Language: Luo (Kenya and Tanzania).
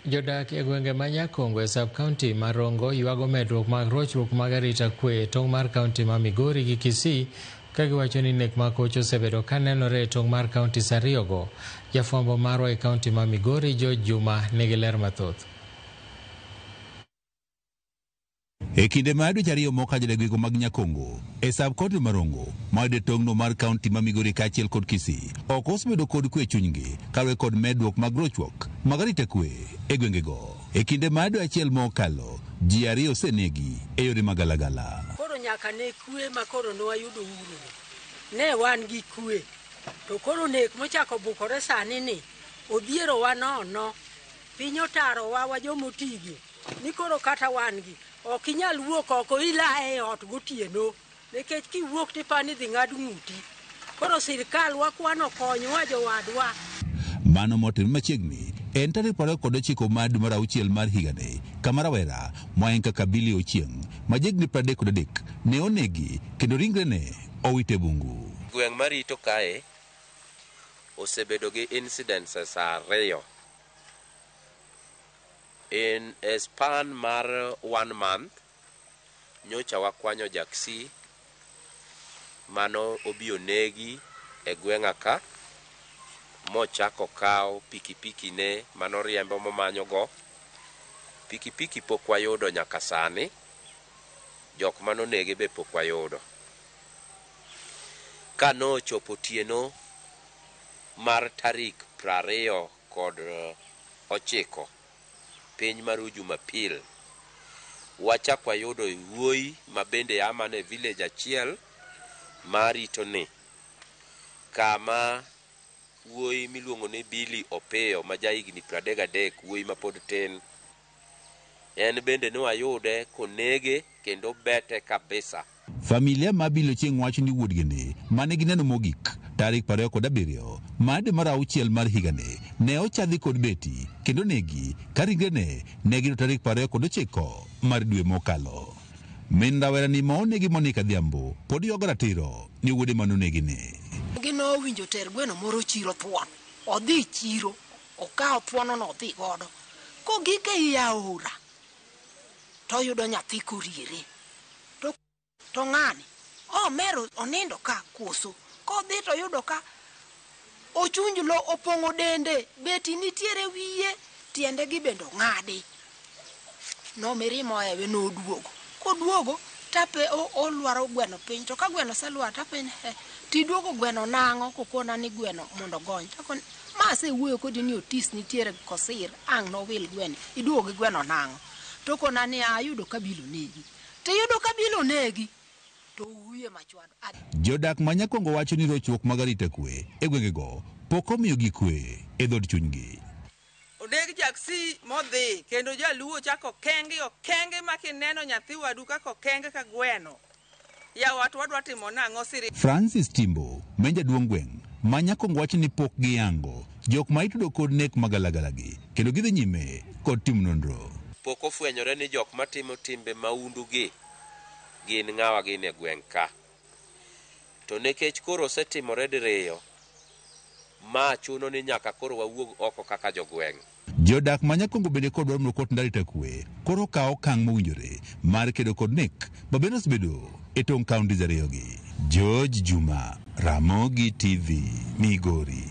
Jodak e gwenge ma Nyakongo e sub-county ma Rongo ywago medruok mag rochruok mag arita kwe e tong' mar kaunti ma Migori gi Kisii ka giwacho ni nek mag koch osebedo ka nenore e tong' mar counties ariyogo. Jafwambo marwa e kaunti ma Migori George Juma nigi ler mathoth. E kinde mar dweche ariyo mokadho e gwenge mag Nyakongo e sub-county ma Rongo mayudo e tong'no mar kaunti ma Migori kaachiel kod Kisii ok osebedo kod kwe e chunygi kaluwore kod medruok mag rochruok mag arita kwe e gwengego. E kinde mar dwe achiel mokalo, ji ariyo osenegi e yore magalagala. Koro nyaka ne kwe ma koro ne wayudo uhuru ni, ne wan gi kwe. To koro nek mochako bukore sani ni, odhierowa nono. Piny otarowa wa joma otigi, ni koro kata wan gi, ok inyal wuok oko ilaye e ot gotieno. Nikech kiwuok tipani idhi ng'ad ng'uti. Koro sirkal wakwano konywa jowadwa. Mano motimre machiegni en tarik 29 mar dwe mar auchiel mar higani kama rawera moa en kaka Billy Ochieng ma jahigni 33 ne onegi kendo ringrene owit e bungu. Gweng' marito kae osebedo gi incidences ariyo in a span mar one month. Nyocha wakwanyo Jaksi mano obi onegi e gweng'a ka mochako kaw pikipiki ne manoriembo momanyo go. Pikipiki pok wayudo nyaka sani, jok manonege be pok wayudo. Ka nochopo otieno mar tarik 29 piny mar Jumapil, wachak wayudo wuoyi ma bende a mana e village achiel marito ni kama wuoyi miluongo ni Billy Opiyo ma jahigni 33, wuoyi ma pod tin, en bende ne wayude konege kendo bete kabisa. Familia ma Billy Ochieng wacho ni wuodgini mane gineno mogik tarik 27 mar dwe mar auchiel mar higani ne ochadhi kod beti kendo negi ka ringrene ne giyudo tarik 29 mar dwe mokalo. Min rawerani ma onegi Monica Adhiambo pod ywago ratiro ni wuode manonegi ni. Ginowinjo ter gweno moro chiro thuon, odhi chiro, okawo thuono no odhi godo. Kogik ei aora, to oyudo nyathi koriere. To ng'ani, omero onindo ka koso. Kodhi to oyudo ka ochunj lo opong'o dende, beti nitiere wiye, tiende gi bende ong'adi. No mirima ohewe noduogo. Koduogo, tape olwaro gweno piny. To ka gweno oselwar tapenje, he, tiduogo gweno nang'o kokona ni gweno mondo ogony. Takoni, ma asewuoyo kodi ni Otis nitiere kosir, ang' nowil gweno. Iduogo gi gweno nang'o? To kona ni ayudo ka bilo negi. Tiyudo ka bilo negi, to uye machwado. Jodak ma Nyakongo wacho ni rochruok mag arita kwe e gwengego pok omiyogi kwe e dhood chunygi. Oneg Jaksi modhi kendo jaluo chako okenge okenge ma kineno nyathi wadu kaka okenge ka gweno. Yawa to wadwa timo nang'o siri. Francis Timbo, ma en jaduong' gweng' ma Nyakongo wacho ni pok giyango jok ma itudo kod nek magalagala gi kendo gidhi nyime kod timo nonro. Pok ofwenyore ni jok matimo timbe maundu gi gin ng'awa gini e gweng' ka. To nikech koro osetimore diriyo, ma chuno ni nyaka koro wawuog oko kaka jogweng'. Jodak ma Nyakongo bende kod dwaro mondo kot arita kwe koro okaw okang' mowinjore mar kedo kod nek ma bende osebedo e tong' counties ariyogi. George Juma, Ramogi TV, Migori.